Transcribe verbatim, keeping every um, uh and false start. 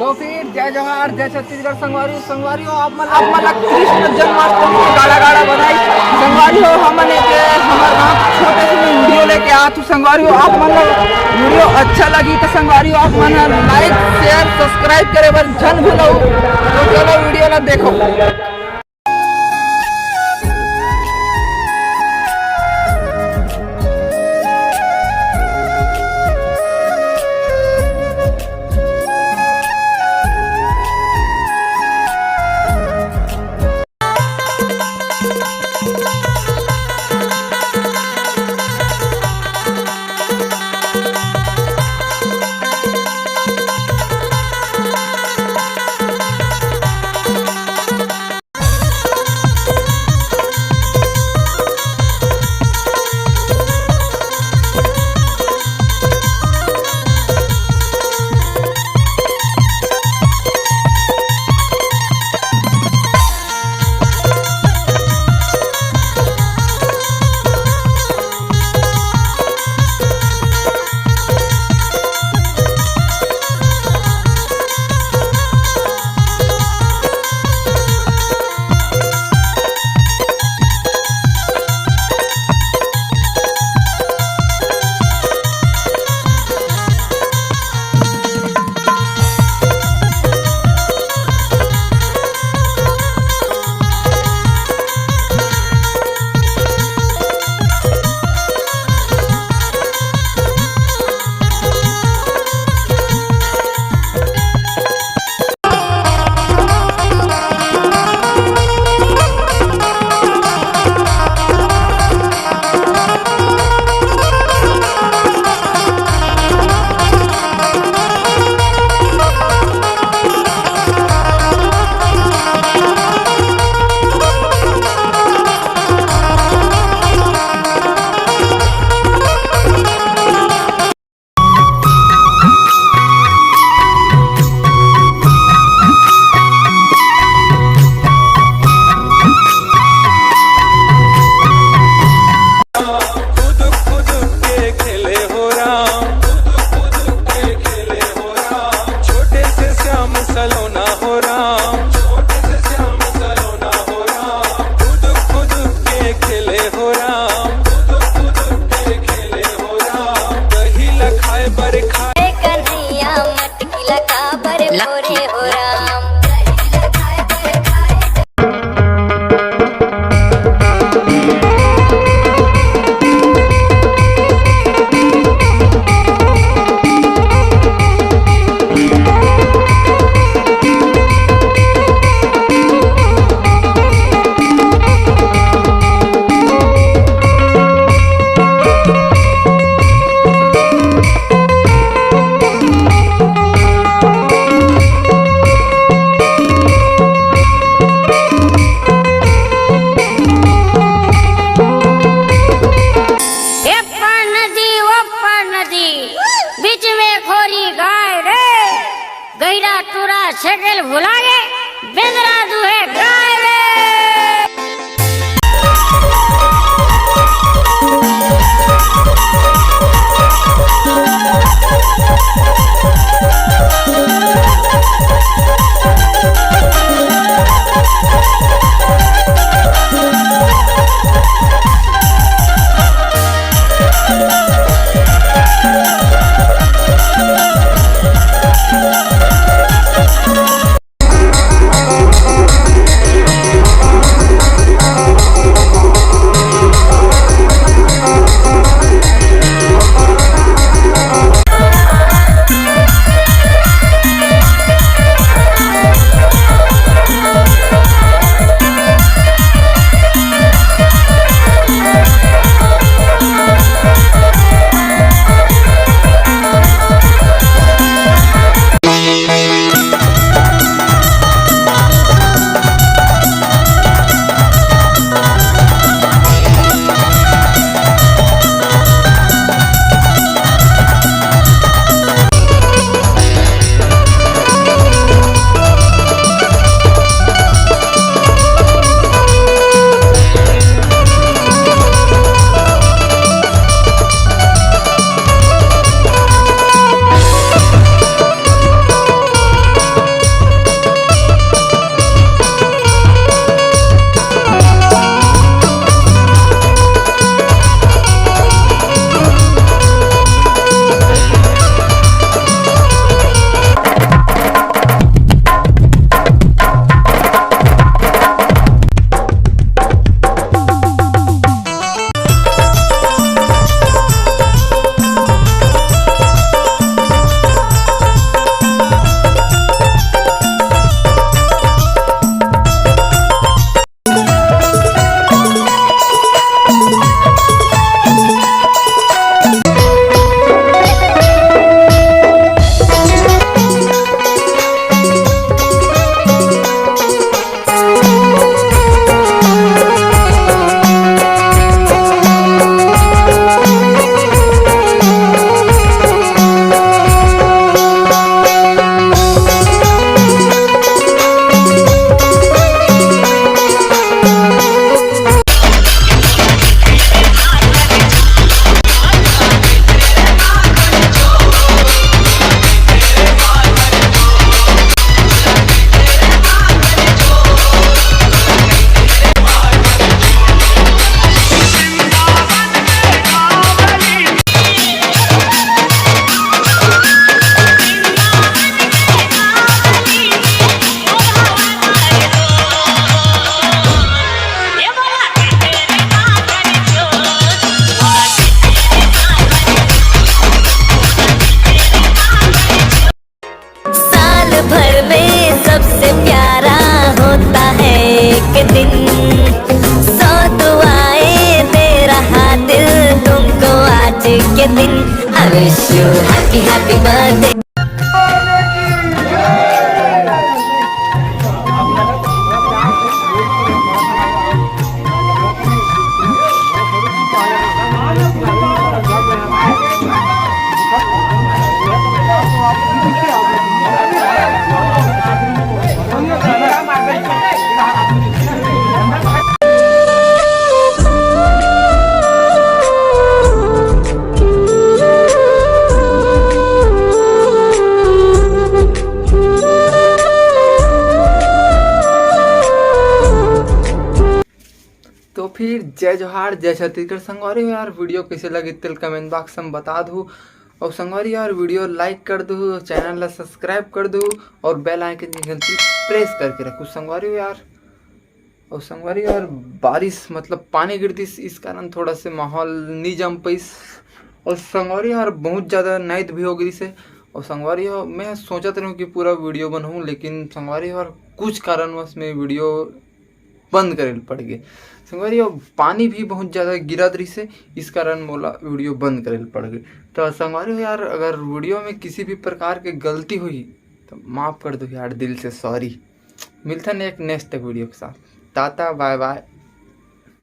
तो फिर जय जोहार, जय छत्तीसगढ़ संगवारी हो। संगवारी हो, आप मन, आप मन ला कृष्ण जन्माष्टमी के गाड़ा गाड़ा बधाई। संगवारी हो, हमन एक हमर गाँव छोटे से वीडियो लेके आत हूँ। संगवारी हो, आप मन ला वीडियो अच्छा लगी तो संगवारी हो, आप मन लाइक, शेयर, सब्सक्राइब करे बर झन भूलव। तो चलो वीडियो ला देखो। खुद खुद के खेले हो राम, खुद खुद के खेले हो राम। छोटे से श्याम सलोना हो राम, छोटे से श्याम सलोना हो राम। खुद खुद के खेले हो राम, खुद खुद के खेले हो राम। दही ल खाए बर खाए। ए कन्हैया मटकी ल काबर फोरे हो राम। ए पार नदी, ओ पार नदी, बीच में खोरी गाय रे। गहिरा टूरा छेटेल भुला गे, बेंदरा दूहे गाय रे। दिन, सौ दुआएं दे रहा दिल तुमको आज के दिन। I wish you happy, happy birthday. तो फिर जय जोहार, जय छत्तीसगढ़। संगवारी हो यार, वीडियो कैसे लगी तेल कमेंट बॉक्स में बता दू। और संगवारी यार, वीडियो लाइक कर दू, चैनल ला सब्सक्राइब कर दू और बेल आइकन की घंटी प्रेस करके रखू संगवारी हो यार। और संगवारी यार, बारिश मतलब पानी गिरतिस, इस कारण थोड़ा से माहौल नहीं जम पाइस। और संगवारी यार, बहुत ज़्यादा नाइट भी हो गई से। और संगवारी हो, मैं सोचत रहूँ कि पूरा वीडियो बनाऊँ, लेकिन संगवारी यार, कुछ कारणवश में वीडियो बंद करे ल पड़ गए। संगवारी हो, पानी भी बहुत ज़्यादा गिरत रही से, इस कारण मोला वीडियो बंद करे ल पड़ गए। तो संगवारी हो यार, अगर वीडियो में किसी भी प्रकार के गलती हुई तो माफ़ कर दो यार, दिल से सॉरी। मिलथन एक नेक्स्ट वीडियो के साथ। टाटा, बाय बाय,